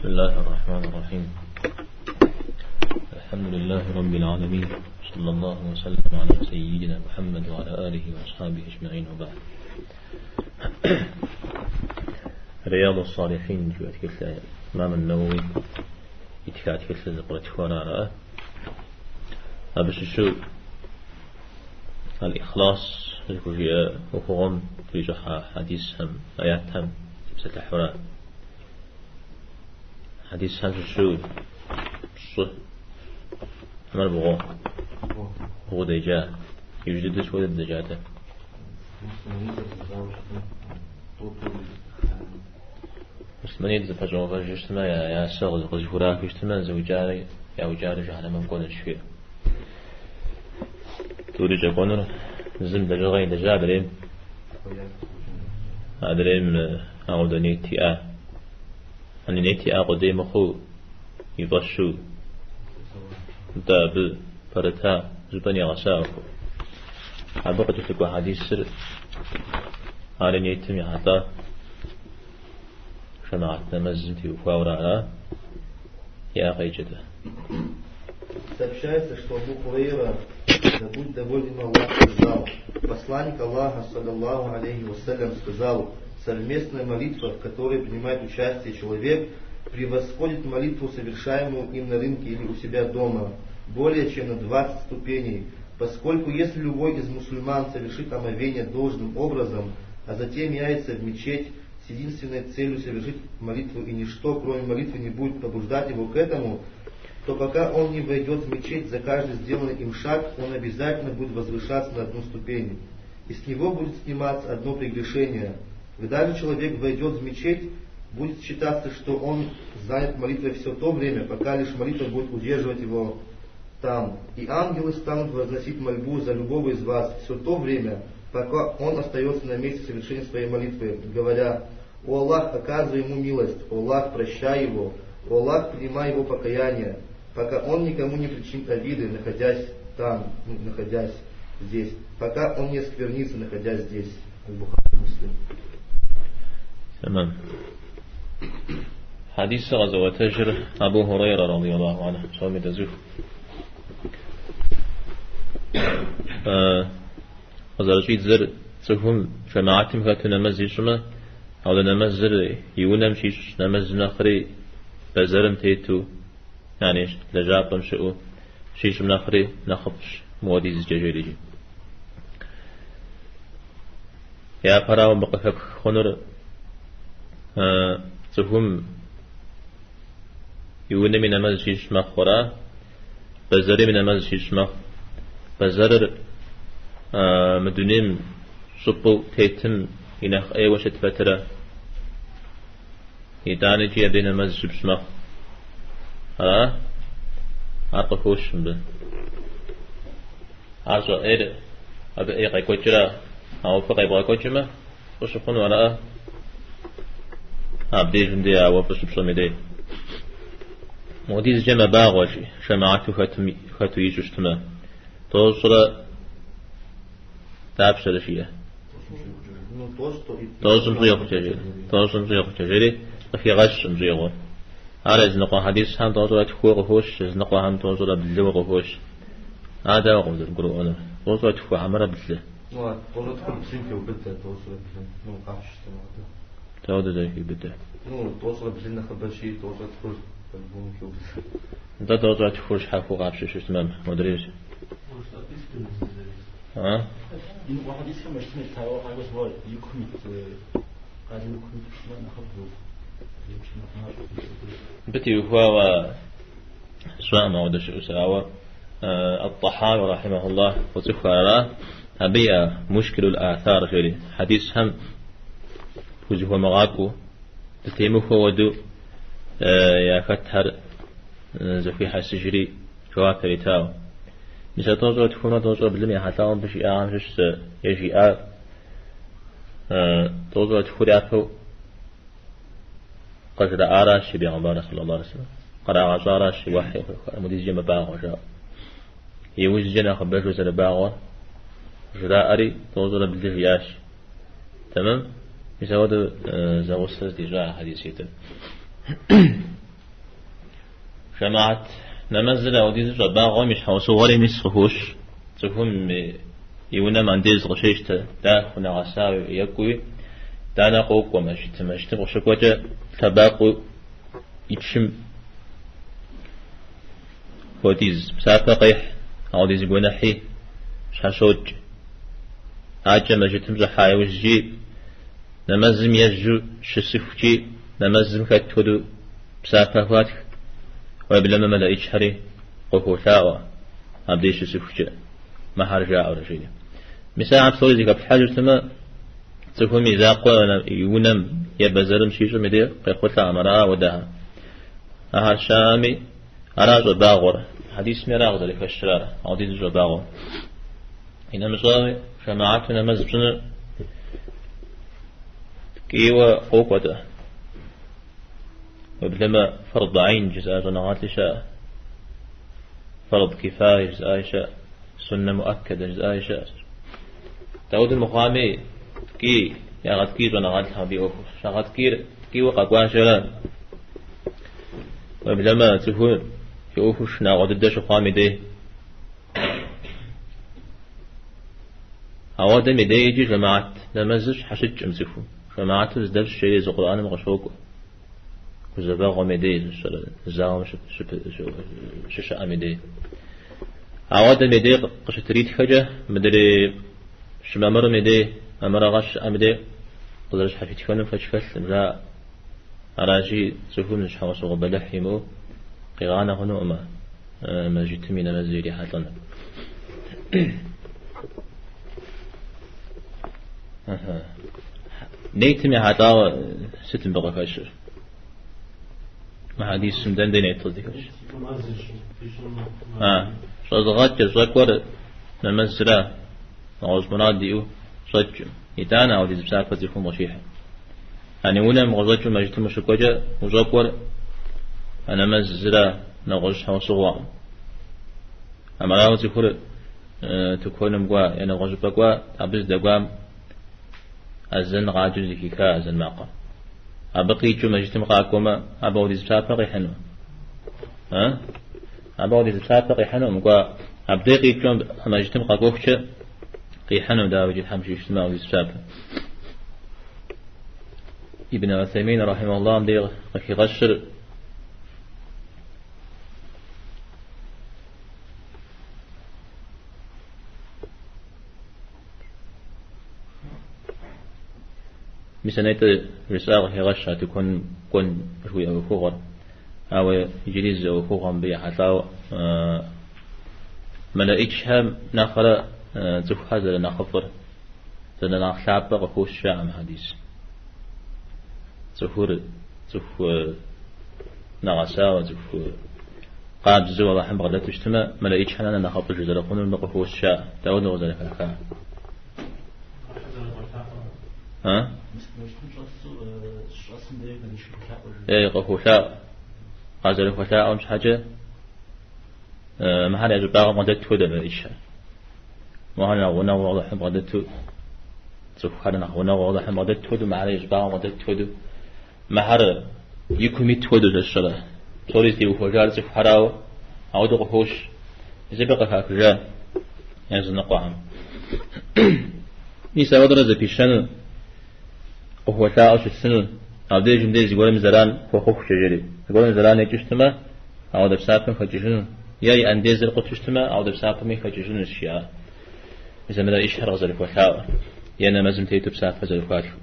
بسم الله الرحمن الرحيم. الحمد لله رب العالمين، صلى الله وسلم على سيدنا محمد وعلى آله وأصحابه أجمعين، وبعد. رياض الصالحين جوات كل إمام النووي يتكات كل قرأت رأى أبش شو الإخلاص في وخغم في جحا حديث هم آيات هم تبسة الحراء حديث هم شو شو عمر بغو بغو ديجا يوجد شو دجاته مسلمانيت زفجوا فجشتما يا سغز قزفراك يشتما زوجاري يا وجاري جهنم مكون الشفيع توري جاكونر زم دجغي دجا دريم أدريم أعود نيتي أ أني نيتي أ قديم خو يبشو داب فرتا زبني غساء أبقى تلقى حديث سر على نيتم يحطا شمعت نمزتي وفاورا يا أخي جدا. Сообщается, что Абу Хурейра, да будет доволен им Аллах, сказал: посланник Аллаха, саллаллаху алейхи вассалям, сказал: совместная молитва, в которой принимает участие человек, превосходит молитву, совершаемую им на рынке или у себя дома, более чем на 20 ступеней, поскольку если любой из мусульман совершит омовение должным образом, а затем явится в мечеть с единственной целью совершить молитву, и ничто, кроме молитвы, не будет побуждать его к этому, то пока он не войдет в мечеть, за каждый сделанный им шаг он обязательно будет возвышаться на одну ступень, и с него будет сниматься одно прегрешение. Когда же человек войдет в мечеть, будет считаться, что он занят молитвой все то время, пока лишь молитва будет удерживать его там. И ангелы станут возносить мольбу за любого из вас все то время, пока он остается на месте совершения своей молитвы, говоря: «О Аллах, оказывай ему милость, о Аллах, прощай его, о Аллах, принимай его покаяние», пока он никому не причинит обиды, находясь там, находясь здесь, пока он не осквернится, находясь здесь. Аль-Бухари, Муслим. تمام. حديث غزوة تجر أبو هريرة رضي الله عنه صوم تزوف غزوة زر تفهم جماعتهم كاتنا مزيشما أو نمزر يونم شيش نمز نخري بزرم تيتو يعني لجابم شئو شيش نخري نخبش موديز ججريجي يا فراو بقفك خنر تفهم يونم نمز شيش مخورا بزرم نمز شيش مخ بزرر مدنيم شبو تيتم ينخ أي وشت فترة يداني جي أبين نمز شبش مخ ها أرقفوش به عرض إير أبي إيه قيكوتشرا أو فقي بقيكوتشما وشخون وراء أبدي جندي أو بشبش مدي موديز جمع باغوش شماعته ختو يجوشتما توصل تابشة لشيء توصل زيغ تجري توصل زيغ تجري في غش زيغ على زنقة حديث هم توصل تخو غفوش زنقة هم توصل باللو غفوش هذا وقت القرآن توصل تخو عمر بالله توصل تخو بسنك وبدأ توصل بسنك نوقعش تمام تود ذلك بدأ توصل بسنك خبشي توصل تخو بالبونك وبدأ ده توصل تخوش حفو غابش شو تمام مدريش ها واحد يسمى مش تاو عاوز هو يكمل قال يكمل ما نخبره بتي هو سواء ما ودش أساوى الطحاوي رحمه الله وتخارا أبي مشكل الآثار غيري حديث هم وجهه مغاكو تتيمه ودو يا فتحر زفي حسجري جواب ريتاو مثل توجه تكون توجه بلمي حتى بشي أعام شش يجي توجه تكون أفو قدر آراش بيغمبر صلى الله عليه وسلم قرأ عشارش وحي مديز جمع باغ جاء يوز جنا خبرش وسر باغ جراء أري توجه بالجياش تمام يسود زغوص ديجا حديثيته. Жэмаат нэмэзыр ауэдизу щӏэбагъуэм и щхьэусыгъуэри мис къыхощ. Цӏыхум и унэм андез къыщещтэ, дахэу, нэгъэсауи, екӏууи, итӏанэ къокӏуэ мэжджытым. Мэжджытым къыщыкӏуэкӏэ лъэбакъуэу ичым хуэдиз псапэ къехь, ауэдиз гуэныхьи щхьэщокӏ. Акӏэ мэжджытым щӏыхьа иужькӏи, нэмэзым ежьу щысыхукӏи, нэмэзым хэт хуэдэу псапэ хуатх, уеблэмэ мэлэӏичхэри къыхуолъаӏуэ абдей щысыхукӏэ, мыхьэр жаӏэурэ жери. Мис ахэр псори зэхэплъхьэжу щытмэ, цӏыхум и закъуэ и унэм е бэзэрым щищӏым и дей къехъулӏэкъым, ара ауэдэхэр. Ахэр щаӏэми, ара щӏэбагъуэр, хьэдисми ара къызэрыхэщыр ар, ауэдизу щӏэбагъуэр. Инэмыщӏауи, жэмаату нэмэз пщӏыныр ткӏийуэ къокӏуэ-тӏэ. Уеблэмэ фэрд айн жызыӏа щӏэныгъэлӏи щыӏэ, фэрд кифае жызыӏаи щыӏэ, суннэ муӏэккэдэ жызыӏаи щыӏэщ. Дауэдэу мыхъуами, ткӏий, ягъэткӏий щӏэныгъэлӏхэм абы и ӏуэхур. Щагъэткӏийр ткӏийуэ къэкӏуащи ара. Уеблэмэ цӏыхур и ӏуэхур шынагъуэ дыдэ щыхъуам и дей. Ауэдэм и дей иджы жэмаат нэмэзыр щхьэщыкӏым цӏыхум. Жэмаату здэфщӏ жери езы Къурӏэным къыщокӏуэ. Гузэвэгъуэм и дей, зауэм щыщыӏэм и дей. Ауэдэм и дей къыщытритхэкӏэ, мыдрей щымамырым и дей, мамырыгъэ щыӏэм и дей къызэрыщхьэщитхэнум шэч хэлъым, жаӏэ. Аращи, цӏыхум зы щхьэусыгъуэ бэлыхь имыӏэу къигъанэ хъунукъым мэжджытым и нэмэзыр ирихьэлӏэныр. Нейтым ехьэлӏауэ сыт мыбы къыхэщыр? Мы хьэдисым дэнэ нейт къыздыхэщыр? Щӏэзыгъэкӏыр, щӏэкӏуэр нэмэзра, нэгъуэщӏ мурад иӏэу щӏэкӏым. Итӏанэ ауэдиз псапэ цӏыхум къыщихьыр. Ани унэм укъыщӏэкӏыу мэжджытым ущыкӏуэкӏэ ущӏэкӏуэр а нэмэзра, нэгъуэщӏ щхьэусыгъуэкъым. Амырауэ цӏыхур тыкуэным кӏуа е нэгъуэщӏыпӏэ кӏуа, абы здэкӏуам азэн къаджэу зэхиха азэн макъыр. Абы къикӏыу мэжджытым къакӏуэмэ, абы ауэдиз псапэ къихьыну? А? Абы ауэдиз псапэ къихьыну мыкӏуа, абдей къикӏыу мэжджытым къакӏуэхукӏэ къихьыну, дауикӏи Тхьэм жиӏэу щытмэ ауэдиз псапэ. Ибн Усаймин рахьимахуллах мыбдеж къыхигъэщыр Мис а нетӏэ жысӏа къыхегъэщ а тыкуэным кӏуэн жыхуиӏэ ӏуэхугъуэр. Ауэ иджыри зы ӏуэхугъуэ мыбы ехьэлӏауэ мэлэӏичхэм нэхърэ цӏыхухэр зэрынэхъыфӏыр, зэрынэхъ лъапӏэр къыхощ жаӏэ мы хьэдисым. Цӏыхур цӏыху нэгъэсауэ, цӏыху къабзэу Алыхьым бгъэдэту щытмэ, мэлэӏичхэм нэхърэ нэхъыфӏыж зэрыхъунур мыбы къыхощ жаӏэ. Дауэдэу къызэрыхэха? А? Ей, къыхуолъаӏуэ. Къазэрыхуэлъаӏуэм щхьэкӏэ мыхьэр я щӏыбагъым къыдэт хуэдэ мэлэӏичхэр. Мыхьэр нэхъ гъунэгъуу Алыхьым бгъэдэту, цӏыхухэр нэхъ гъунэгъуу Алыхьым бгъэдэт хуэдэу, мыхьэр я щӏыбагъым къыдэт хуэдэу, мыхьэр и кум ит хуэдэу зэщэрэ. Псори зытеухуэжар цӏыхухэрауэ, ауэдэу къыхощ. Мис абы къыхахыжа языныкъуэхэм. Мис ауэдэрэ зэпищэну, къыхуэлъаӏуэу щысыну, абдежым деж зыгуэрым зэран хуэхъухукӏэ жери. Зыгуэрым зэран екӏыу щытмэ, ауэдэ псапэм хэкӏыжыну, е и андезыр къуту щытмэ, ауэдэ псапэми хэкӏыжынущ, жиӏа. Мис а мэлэӏичхэр къызэрыхуэлъаӏуэр, е нэмэзым тету псапэ зэрыхуатхыр.